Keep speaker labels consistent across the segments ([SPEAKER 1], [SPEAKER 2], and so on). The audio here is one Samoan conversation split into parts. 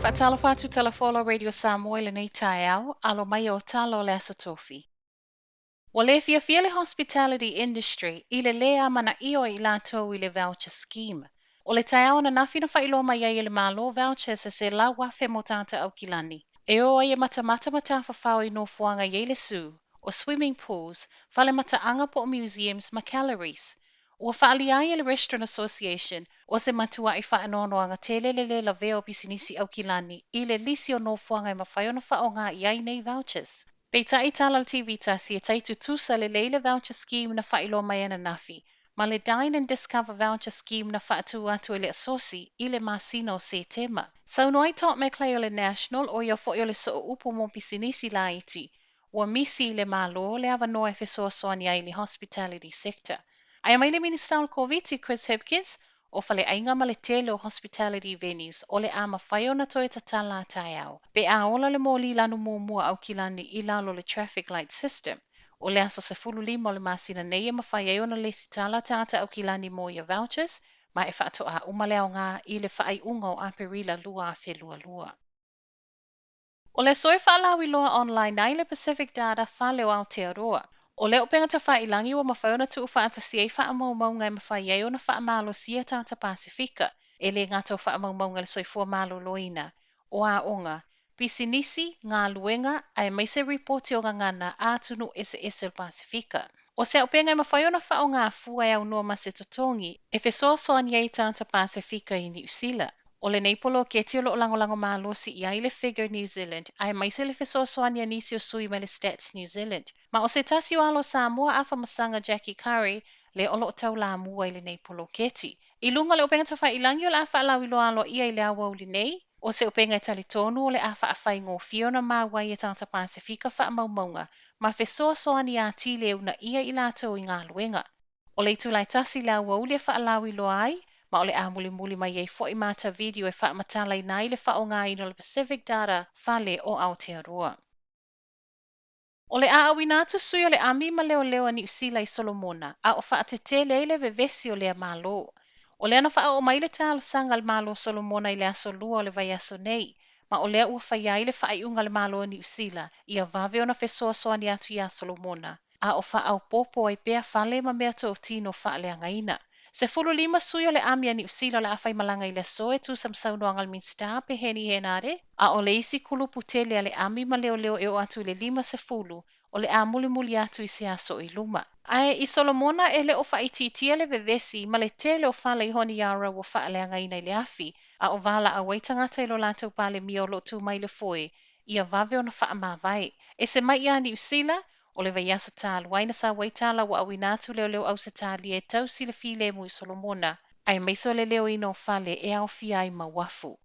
[SPEAKER 1] Faatalofa atu Talafola Radio Samoa i lenei taeao, alo mai o tala o le Aso Tofi. Ua le fiafia le hospitality industry i le lē amanaia o i latou i le voucher scheme. O le taeao ananafi na faailoa mai ai e le Malo vouchers e 100,000 mo tagata Aukilani e o ai e matamata ma tafafao i nofoaga i ai le zoo, o swimming pools, fale mataaga po o museums ma galleries. Ua faaalia ai e le Restaurant Association o se matua'i faanoanoaga tele le lē lavea o pisinisi Aukilani i le lisi o nofoaga e mafai ona faaaoga i ai nei vouchers. Peitai i tala a le TV tasi e tai tutusa lelei le voucher scheme na faailoa mai ananafi ma le Dine and Discover Voucher Scheme na faatu atu e le Asosi i le masina o Setema. Saunoa ai Todd McClay o le National, ʻo ia foʻi o le sooupu mo pisinisi laiti, ua misi i le Malo le avanoa e fesoasoani ai i le hospitality sector. Ae aumai le Minisita o le Koviti, Chris Hipkins, o faleaiga ma le tele o hospitality venues o le a mafai ona toe tatala a taeao pe a ola le moli lanu muamua Aukilani i lalo o le traffic light system. O le aso 15 o le masina nei e mafai ai ona lesitala tagata Aukilani mo ia vouchers ma e faatoa uma le aoga i le faaiuga o Aperila 2022. O le aso e faalauiloa online ai le Pacific Data Fale o Aotearoa. O lea upega tafailagi ua mafai ona tuufaatasia ai faamaumauga e mafai ai ona faamalosia tagata Pasefika, e lē gata o faamaumauga i le soifua maloloina, o aoga, pisinisi, galuega, aemaise ripoti o gagana a atunuu eseese o le Pasefika. O se auupega e mafai ona faaaoga fua e aunoa ma se totogi e fesoasoani ai i tagata Pasefika i Niu Sila. O lenei poloketi o lo o lagolago malosi i ai le Figure New Zealand aemaise le fesoasoani a nisi o sui mai le Stats New Zealand. Ma o se tasi o alo o Samoa Afamasaga Jackie Currie lea o lo o taulamua i lenei poloketi. I luga o le upega tafailagi o le a faalauiloa aloaia i le aoauli nei, o se upega e talitonu o le a faafaigofie ona maua ai e tagata Pasefika faamaumauga ma fesoasoani atili e uunaia i latou i galuega. O le itula e 1 i le aoauli e faalauiloa ai, ma o le a mulimuli mai ai foʻi mata video e faamatalaina ai le faaaogaina o le Pacific Data Fale o Aotearoa. O le a auina atu sui o le ami ma leoleo a Niu Sila i Solomona, a o faatetele ai le vevesi o lea Malo. O lea na faaoo mai le talosaga a le Malo o Solomona i le aso Lua o le vaiaso nei, ma o lea ua faia ai le faaiuga a le Malo o Niu Sila ia vave ona fesoasoani atu iā Solomona, a o faaopoopo ai pea fale ma meatotino faaleagaina. 15 sui o le ami a Niu Sila o le a faimalaga i le aso e tusa ma saunoaga a le Minisita Peeni Henare, a o le isi kulupu tele a le ami ma leoleo e oo atu i le 50 o le a mulimuli atu i se aso i luma. Ae i Solomona e le o faaitiitia le vevesi ma le tele o fale i Honiara ua faaleagaina i le afi, a o valaau ai tagata i lo latou Palemia o lo o tu mai i le foe ia vave ona faamavae. Ese mai iā Niu Sila, o le vaiaso talu ai na sau ai tala ua auina atu leoleo Ausetalia e tausi le filemu i Solomona, aemaise o le leoina o fale e aofia ai ma uafu.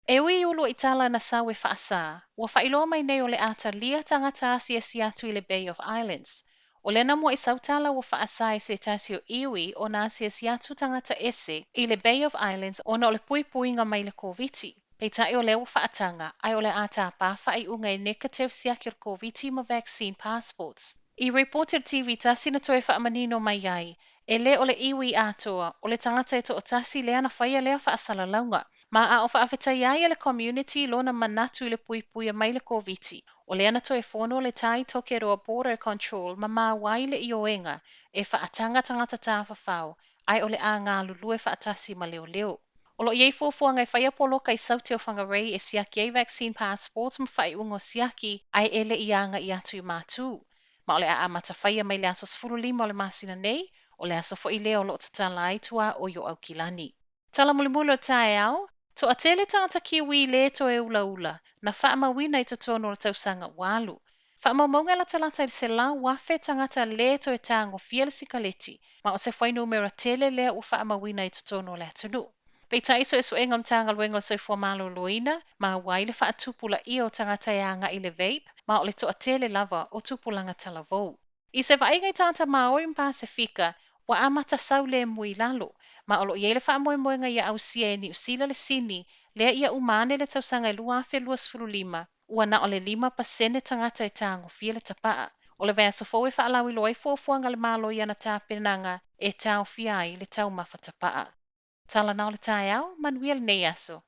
[SPEAKER 1] E ui i uluai tala na sau e faasā, ua faailoa mai nei o le a talia tagata asiasi atu i le Bay of Islands. O lea na muai sau tala ua faasā e se tasi o iwi ona asiasi atu tagata ese i le Bay of Islands ona o le puipuiga mai le Koviti. Peitai o lea ua faataga, ae o le a tāpā faaiuga e negative siaki o le Koviti ma vaccine passports. I ripoti a le TV tasi na toe faamanino mai ai, e lē o le iwi atoa, o le tagata e toatasi lea na faia lea faasalalauga. Ma a o faafetaia ai e le community lona manatu i le puipuia mai le Koviti, o lea na toe fono le Tai Tokerau Border Control ma maua ai le ioega e faataga tagata tafafao ae o le a galulue faatasi ma leoleo. O lo o i ai fuafuaga e faia poloka i Saute o Whangarei e siaki ai vaccine passports ma faaiuga o siaki ae e le i agai atu i Matū. Ma o le a amata faia mai le aso 15 o le masina nei, o le aso foi lea o lo o tatala ai tuaoi o Aukilani. Tala mulimuli o le taeao, Toatele tagata Kiwi lē toe ulaula, na faamauina i totonu o le tausaga ua alu. Faamaumauga e latalata i le 100,000 tagata lē toe tagofia le sikaleti, ma o se fuainumera tele lea ua faamauina i totonu o le atunuu. Peitai i suesuega a le Matagaluega o le Soifua Maloloina, maua ai le faatupulaia o tagata e agai i le vape, ma o le toatele lava o tupulaga talavou. I se vaaiga i tagata Māori ma Pasefika, ua amata sau lemu i lalo, ma o lo o i ai le faamoemoega ia ausia e Niu Sila le sini lea ia uma ane le tausaga e 2025, ua na o le 5% tagata e tagofia le tapaa. O le vaiaso fou e faalauiloa ai fuafuaga a le Malo i ana tapenaga e taofia ai le taumafa tapaa. Tala na o le taeao, manuia lenei aso.